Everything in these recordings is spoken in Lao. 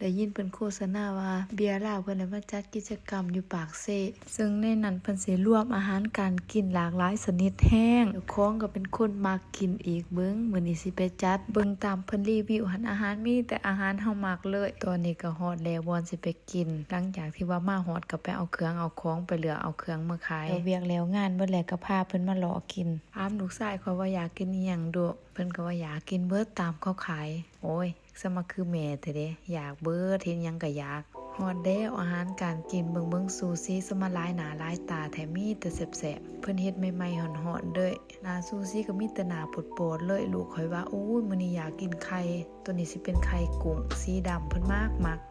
ໄດ້ຍິນເພິ່ນໂຄສະນາວ່າເບຍລາວເພິ່ນໄດ້ມາຈັດກິດຈະກຳຢູ່ປາກເຊ, ເຊິ່ງໃນນັ້ນເພິ່ນຊິລວມອາຫານການກິນຫຼາກຫຼາຍຊະນິດແຮງ. ເຈົ້າຂອງກໍເປັນຄົນມັກກິນອີກ. ເບິ່ງ ມື້ນີ້ຊິໄປຈັດ ເບິ່ງຕາມເພິ່ນຣີວິວຫັ້ນ ອາຫານມີແຕ່ອາຫານເຮົາມັກເລີຍ. ຕອນນີ້ກໍຮອດແລ້ວ ບ່ອນຊິໄປກິນ. ຫຼັງຈາກທີ່ວ່າມາຮອດກໍໄປເອົາເຄື່ອງເອົາຂອງ ໄປເລືອກເອົາເຄື່ອງມາຂາຍ. ແລ້ວວຽກແລ້ວງານເບິດແລ້ວ ກໍພາເພິ່ນມາເລາະກິນ. ຖາມລູກຊາຍຂ້ອຍວ່າ ຢາກກິນອີ່ຫຍັງດຸ? ເພິ່ນກໍວ່າ ຢາກກິນເບິດຕາມເຂົາຂາຍ. ໂອ້ຍ ສະມາຄືແມ່ແທ້ເດ, ຢາກເບິດ ເຫັນຫຍັງກໍຢາກ. ຮອດແລ້ວ ອາຫານການກິນ ເບິ່ງ ເບິ່ງຊູຊິ ສະມາຫຼາຍໜ້າຫຼາຍຕາແທ້ ມີແຕ່ແຊບໆ. ເພິ່ນເຮັດໃໝ່ໆ ຮ້ອນໆ ເດີ້. ໜ້າຊູຊິກໍມີແຕ່ໜ້າໂປດໆ ເລີຍ. ລູກຂ້ອຍວ່າ ໂອ້ຍ ມື້ນີ້ຢາກກິນໄຂ່, ໂຕນີ້ຊິເປັນໄຂ່ກຸ້ງສີດຳ ເພິ່ນມັກໆ.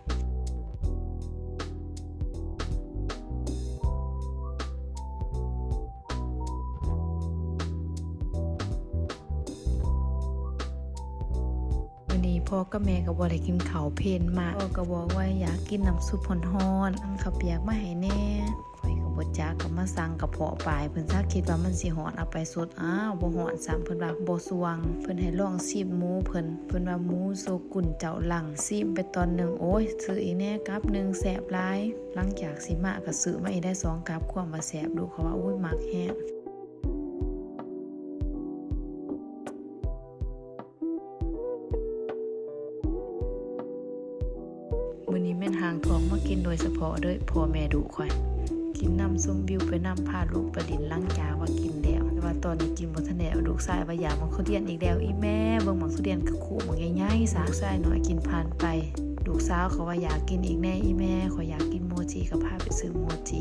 ມື້ນີ້ພໍ່ກັບແມ່ກໍບໍ່ໄດ້ກິນເຂົ້າເພນມາ. ພໍ່ກໍບອກວ່າຢາກກິນນ້ຳຊຸບຮ້ອນໆ, ສັ່ງເຂົ້າປຽກມາໃຫ້ແດ່. ຂ້ອຍກໍບໍ່ຈັກ, ກໍມາສັ່ງກະເພາະປາໃຫ້ເພິ່ນຊະ, ຄິດວ່າມັນຊິຮ້ອນ, ເອົາໄປສົດ ອ້າວ ບໍ່ຮ້ອນຊ້ຳ. ເພິ່ນວ່າບໍ່ສ່ວງ. ເພິ່ນໃຫ້ລອງຊີມໝູເພິ່ນ, ເພິ່ນວ່າໝູໂຊກຸນເຈົ້າຫຼັ່ງ. ຊີມໄປຕອນໜຶ່ງ, ໂອ້ຍ ຊື້ອີກແດ່ກັບໜຶ່ງ, ແຊບຫຼາຍ. ຫຼັງຈາກຊິມາກໍຊື້ມາອີກໄດ້ສອງກັບ, ຄວາມວ່າແຊບ. ລູກຂ້ອຍວ່າ ໂອ້ຍ ມັກແຮງ. ມື້ນີ້ແມ່ນຮ່າງທອງມາກິນໂດຍສະເພາະເດີ້ ພໍ່ແມ່ລູກຂ້ອຍ. ກິນນຳ ຊົມວິວໄປນຳ, ພາລູກໄປຫຼິ້ນຫຼັງຈາກວ່າກິນແລ້ວ. ແຕ່ວ່າຕອນນີ້ກິນບໍ່ທັນແລ້ວ. ລູກຊາຍວ່າຢາກໝາກທຸລຽນອີກແລ້ວ ອີ່ແມ່, ເບິ່ງໝາກທຸລຽນຄືຄູ່ໝາກໃຫຍ່ໆຊະ. ລູກຊາຍນ້ອຍກິນຜ່ານໄປ. ລູກສາວກໍວ່າຢາກກິນອີກແດ່ ອີ່ແມ່, ຂ້ອຍຢາກກິນໂມຈິ, ກໍພາໄປຊື້ໂມຈິ.